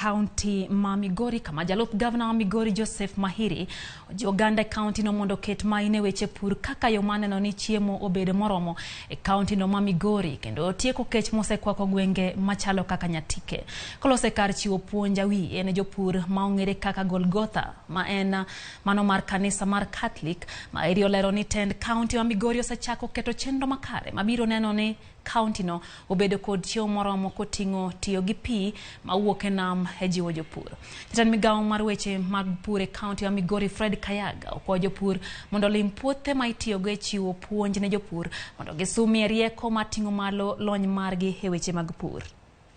Kaunti ma Migori kama jalup gavana wa Migori Joseph Mahiri ojiwo oganda e kauntino mondo oket maino e weche pur kaka yo mar neno ni chiemo obedo moromo e kauntino ma Migori kendo tieko kech mosekwako gwenge machalo kaka Nyatike. Kolose e kar chiwo puonj awiye ne jopur ma ong'ere kaka Golgotha ma en mano mar kanisa mar Catholic, Mahiri olero ni tend kaunti ma Migori osechako keto chenro makare mabiro neno ni Kauntino obedo kod chiemo moromo koting'o tiyo gi pi mawuok e nam e jiwo jopur. Jatend migawo mar weche mag pur e kaunti ma Migori Fred Kayaga okwayo jopur mondo olim puothe ma itiyogo e chiwo puonj ne jopur mondo gisumie rieko mar ting'o malo lony margi e weche mag pur.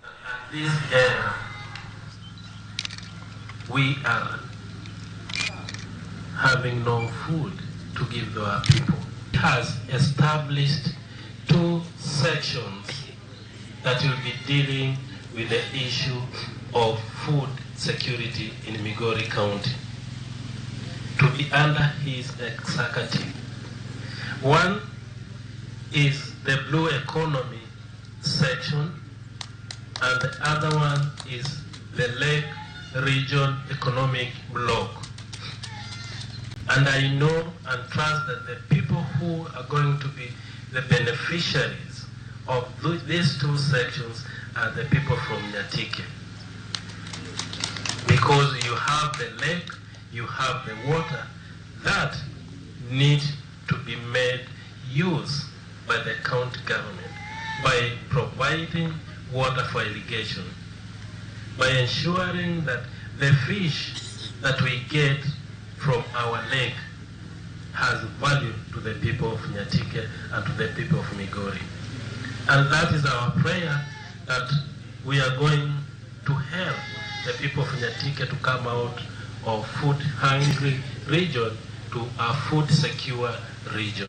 At this era, we are having no food to give to our people. It has established two sections that will be dealing with the issue of food security in Migori County to be under his executive. One is the blue economy section, and the other one is the Lake Region Economic Block. And I know and trust that the people who are going to be the beneficiaries of these two sections are the people from Nyatike. Because you have the lake, you have the water that need to be made use by the county government by providing water for irrigation, by ensuring that the fish that we get from our lake has value to the people of Nyatike and to the people of Migori. And that is our prayer, that we are going to help the people of Nyatike to come out of food hungry region to a food secure region.